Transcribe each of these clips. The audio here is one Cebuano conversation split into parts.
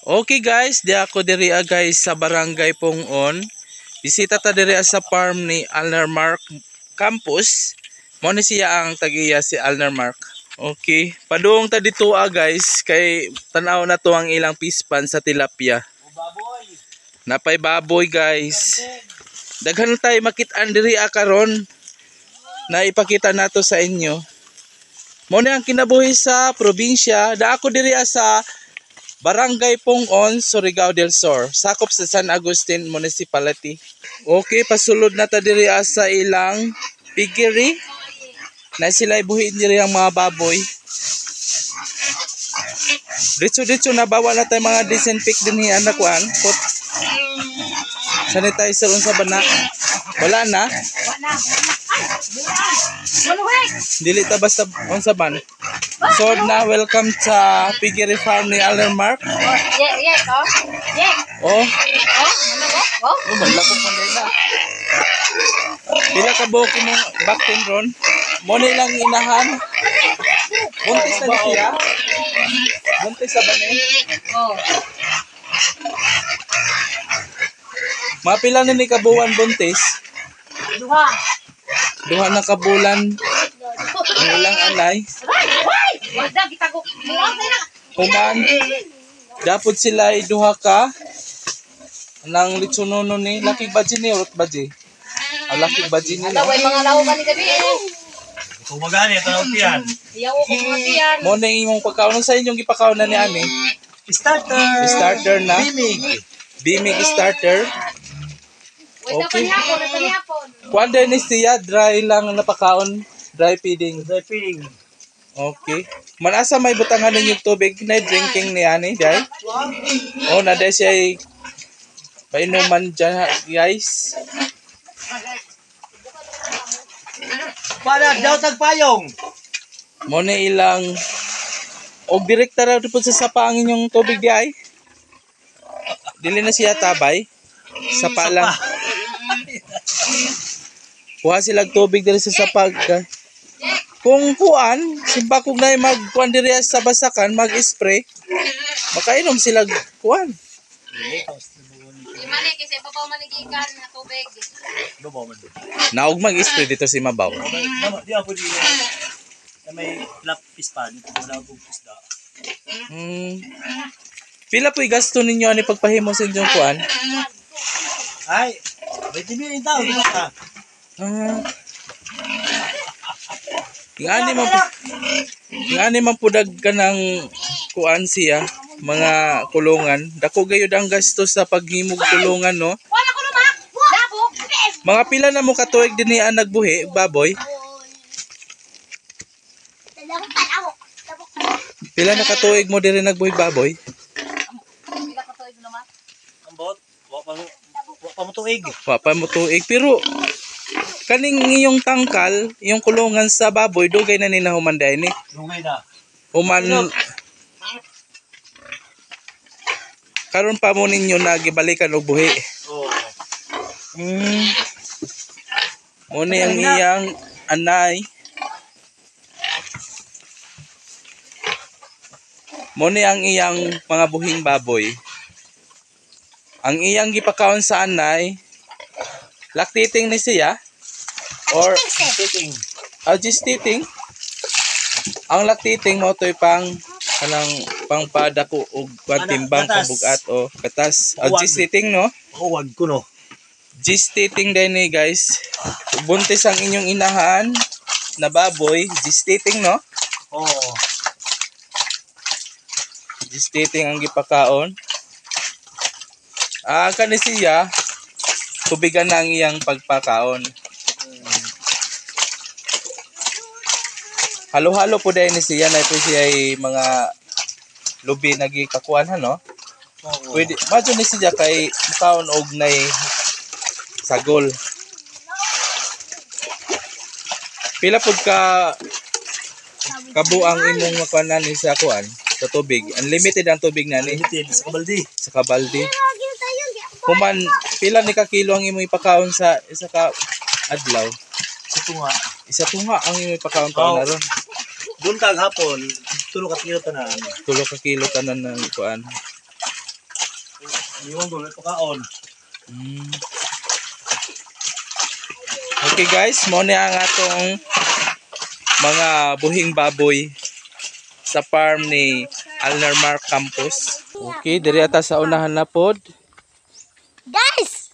Okay guys, di ako diri guys sa Barangay Pongon. Bisita ta diri sa farm ni Alner Mark Campus. Mo ni siya ang tag-iya, si Alner Mark. Okay, padung ta dito guys, kay tan-aw na to ang ilang fish pond sa tilapia. Napay baboy, guys. Daghan tayo makit-an diri karon na ipakita nato sa inyo. Mo ni ang kinabuhi sa probinsya. Da ako diri sa Barangay Pongon, Surigao del Sur. Sakop sa San Agustin Municipality. Okay, pasulod na ta diri sa ilang piggery. Na sila buhiin diri ang mga baboy. Diretso-diretso na bawa na tayo mga disinfect din hi anak kuan. Put sanitizer unsa ba na? Wala na. Wala. Ay, wala. Dili ta basta unsa ban. So na welcome sa piggery farm ni Alner Mark. Ye, ye, oh. Ye. Oh, Oh, manabok. Oh. Oh, malabok man din na. Pila ka buok imong vaccine ron? Mo ni lang inahan. Buntis na ni siya. Buntis sa ba ni? Oh. Mga pila na ni kabuwan buntis? Duha. Duha na kabulan ang ilang anay. Ay, ay. Wala kita ko. Muang na. Human dapot sila ay duha ka nang litsunono ni laki baji ni urot baji. Ang laki baji ni. Ala, way mga lawo ka ni gabi eh. Kung magani, ito na tiyan. Iyaw ko mga tiyan. Mo na imong pagkaon sa inyong gipakaon na ni ani. Starter! Starter na. Bimig! Bimig starter. Way na Okay. panihapon, na panihapon. Kuan din ni siya, dry lang ang napakaon, dry feeding. Dry feeding. Okay. Manasa may butangan ninyong tubig na drinking ni ani, dai. Oh, na dai siya ay painuman dyan, guys. Para, daw tagpayong! Mo na ilang og direkta ra pud sa sapa ang inyong tubig di ay. Dili na siya tabay. Sapa lang. Kuha sila tubig diri sa sapa. Kung kuan, simba kog na magkuan diri sa basakan, mag-spray, makainom sila kuan. Di man eh, kasi ibabaw man gikan na tubig. Babaw man doon. Naog mag-spray dito si Mabaw. Di ako di na may lapis pa dito wala akong isda. Pila po'y gasto ninyo ani pagpahimo sa inyong kuan? Ay, 20 million daw, di ba ka? Ah. Ngani man po, ngani man pudag ka ng kuan siya, mga kulungan. Dako gayud ang gasto sa paghimog kulungan, no? Wala ko lumak. Labog. Mga pila na mo katuig dinhi ang nagbuhi, baboy? Pila na katuig mo diri nagbuhi baboy? Pila ka tuig lumak? Ang bot, wa pa mo tuig. Wa pa mo tuig pero kaning iyong tangkal, iyong kulungan sa baboy dugay na ni nahuman dai ni. Lungay na. Human karon pa mo ninyo na gibalikan og buhi. Oo. Mo ni ang iyang anay. Mo ni ang iyang mga buhing baboy. Ang iyang gipakaon sa anay, lactating ni siya or Titing. Gestating. Ang lactating mo to'y pang kanang pangpadako og Ana, timbang gatas. pambugat o katas. Huwag. Gestating, no? Huwag ko no. Gestating din ni guys. Buntis ang inyong inahan na baboy, gestating, no? Oo. Gestating ang gipakaon. Ah, kani siya tubigan na ang iyang pagpakaon. Halo-halo po dahil ni siya na po siya ay mga lubi nagikakuan ha, no? Oo. Pwede, madyo ni siya kay mukaon og nay sagol. Pila pud ka kabuang imong makuan ni sa kuan sa tubig? Unlimited ang tubig nani Limited sa kabaldi. Sa kabaldi. Human pila ni ka kilo ang imong ipakaon sa isa ka adlaw? Sa tunga. Isa tunga ang imong ipakaon pa Oh. na ron. Doon ka hapon, tulo ka kilo tanan. 3 ka kilo tanan ng kuan. Iwan ko, pakaon. Okay guys, mo ni ang atong mga buhing baboy sa farm ni Alner Mark Campos. Okay, diri ata sa unahan na pod. Guys!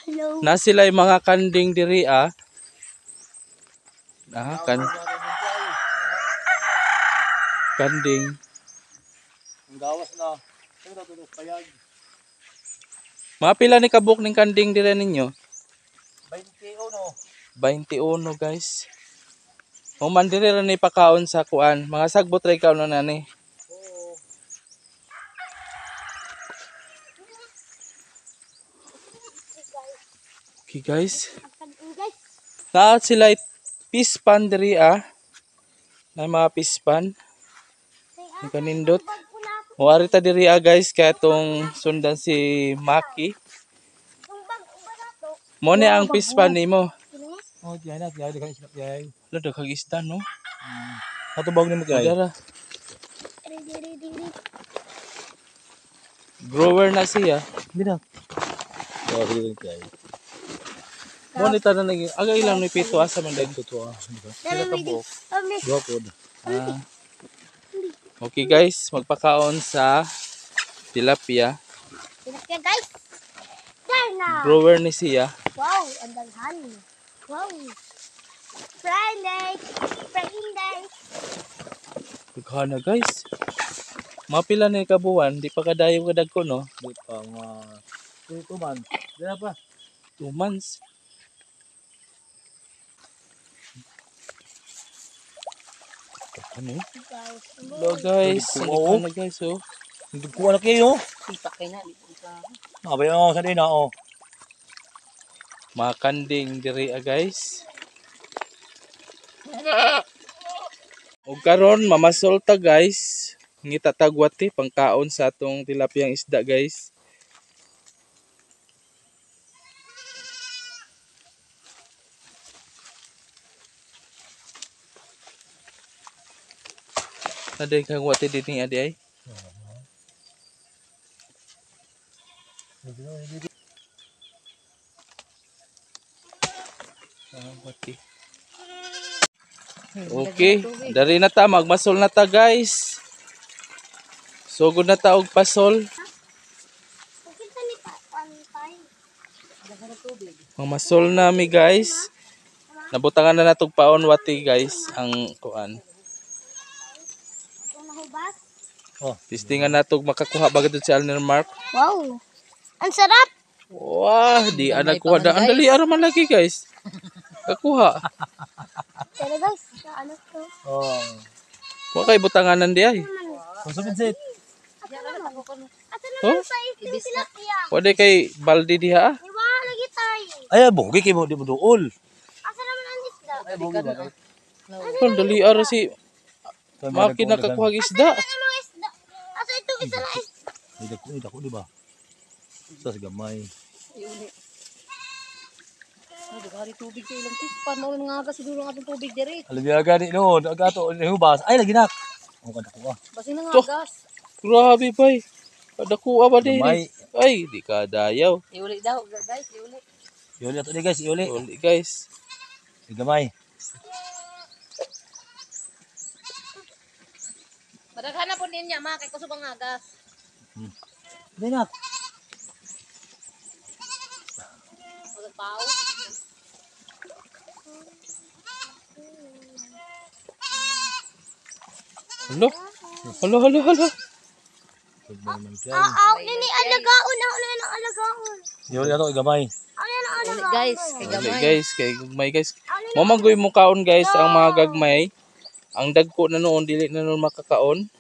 Hello. Na sila yung mga kanding diri ah. Ah, kanding. Ang gawas na. Ano daw ito, payag. Mga pila ni kabuk ning kanding diri ninyo? 21. 21 guys. Human diri ra ni pakaon sa kuan. Mga sagbot ra ikaw na nani. Oo. Okay guys. Guys, Naa sila pispan diri ah. Na mga pispan. Ang kanindot. Muari ta diri ah guys kay atong sundan si Maki. yung bag ba na to? Mo ni ang pispan nimo. Oh, diyan na, diyan ka isla diyan. Lo daghang isda no. Natubog nimo kay. Dara. Ready, ready, ready. Grower na siya. Hindi na. Oh, sige kay. Mo ni tanan naging aga ilang ni pito asa man din. Totoo ah. Sila ka buok. Ami. Duha pod. Ah. Okay guys, magpakaon sa tilapia. Tilapia guys. There na. Grower ni siya. Wow, ang daghan. Wow. Friday. Friday. Daghana guys. Mapila ni kabuwan, di pa kadayo kadagko no. Di pa mga 2 man. Di na pa. 2 months. Ano? Guys. Hello guys, Oo. ang na guys oh. Kuha na kayo. Kita kay na, di ko pa. Nakabay ako sa dina oh. Mga kanding diri ah guys. Og karon mamasol ta guys. Ngita tagwati pangkaon sa atong tilapiyang isda guys. Naday kang wati din adi ay. Ah, wati. Okay, dari na ta magmasol na ta guys. Sugod na ta og pasol. Kita ni pa pantay. Magmasol na mi guys. Nabutangan na natog paon wati guys ang kuan. Kung nahubas. Oh, Tistingan natog makakuha ba gud si Alner Mark. Wow. Ang sarap. Wah, di ana kuha da. Ang dali ara man lagi guys. Kakuha. Pero guys, sa ano to? Oh. Wa kay butanganan di ay. Kung sit. Asa naman? Asa Oh? naman sa itim tilapia? Wa di kay baldi diha ah. Iwa lagi tayo. Ay, bugi kay mo di mo duol. Asa naman ang isda? Ay, bugi ba? Kon dali ara si Maki nakakuha og isda. Ano mga isda? Asa itong isa na isda? Ay, dako ni dako di ba? Sa gamay. Iuli. Ay, daghan tubig sa ilang pispan. Mao nga aga siguro ang atong tubig diri. Alam niya gani noon, ang gato ni hubas. Ay lagi nak. Oh, kada ko ah. Basin na nga Toh. gas. Grabe bay. Kadakuha ba din? Gamay. Ay, di ka dayaw. Iuli daw guys, iuli. Iuli ato ni guys, iuli. Uli guys. Ay, gamay. Madaghan na po niya ma kay kusog ang agas. Di nak. Magpaw. Halo. Halo, halo, halo. Ah, ah, nini alagaon, ako na ang alagaon. Iuli ato gamay. Ako na ang Uli alagaon. guys, kay Uli gamay. guys, kay gagmay guys. Mo man mo kaon guys ang mga gagmay. Ang dagko na noon dili na noon makakaon.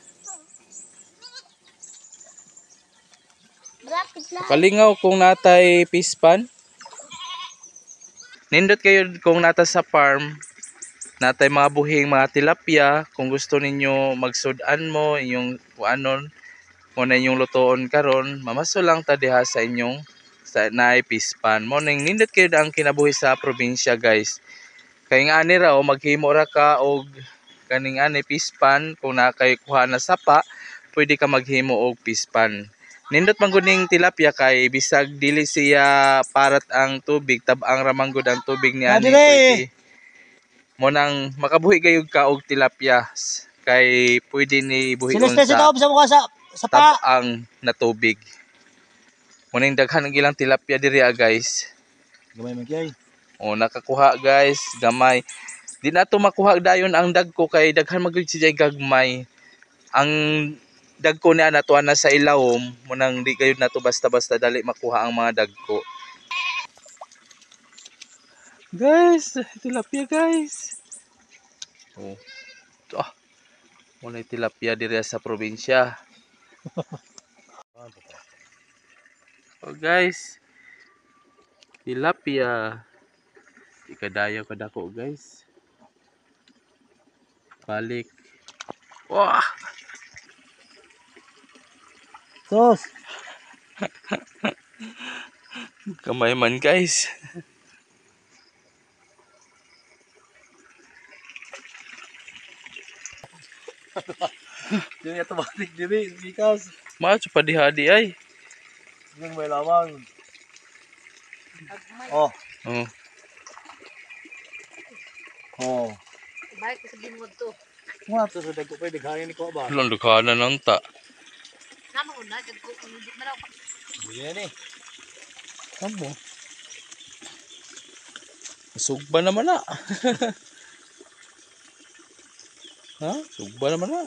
Rapid lang. Kalingaw kung natay pispan. Nindot kayo kung nata sa farm, natay mga buhing mga tilapia, kung gusto ninyo magsud-an mo inyong kuanon, mo na inyong lutoon karon, mamaso lang ta diha sa inyong sa naay pispan. Mo ning nindot kayo ang kinabuhi sa probinsya guys. Kay nga ani ra o maghimo ra ka og kaning ani pispan kung naa kay kuha na sapa, pwede ka maghimo og pispan. Nindot man gud ning tilapia kay bisag dili siya parat ang tubig, tab-ang ra man gud ang tubig niya ni Adili! pwede. Mo nang makabuhi gayud ka og tilapia kay pwede ni buhion Celeste sa sa sa mukha sa pa. tab-ang na tubig. Mo ning daghan ang ilang tilapia diri ah, guys. Gamay man kay. O nakakuha guys, gamay. Di na to makuha dayon ang dagko kay daghan magyud siya gagmay. Ang dagko niya nato na sa ilawom, munang di kayo nato basta-basta dali makuha ang mga dagko. Guys, tilapia guys. Oh. Ah. Muna tilapia diri sa probinsya. Oh guys. Tilapia. Di kadayo kadako guys. Balik. Wah! Tos. Kamay man guys. Dili automatic dili gikas. Macho pa dihadi ay. Yung may lamang. Oh, Oh. oh. Balik ko sa binwag to. Nga to sa dagko pa daghanin ni ko ba. Walang dukhanan ng ta. Nama ko na, dagko, hindi man ako. Buya ni. Amo. Sugba naman na. Ha? Sugba naman na.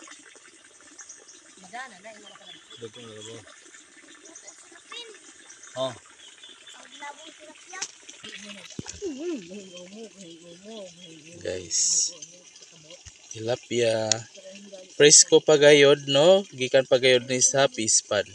Madana na, imo ka na. Dagko na ba. Oh. Ang labong tilapia. Guys. Tilapia. Presko pa gayod no? Gikan pa gayod ni sa pispan.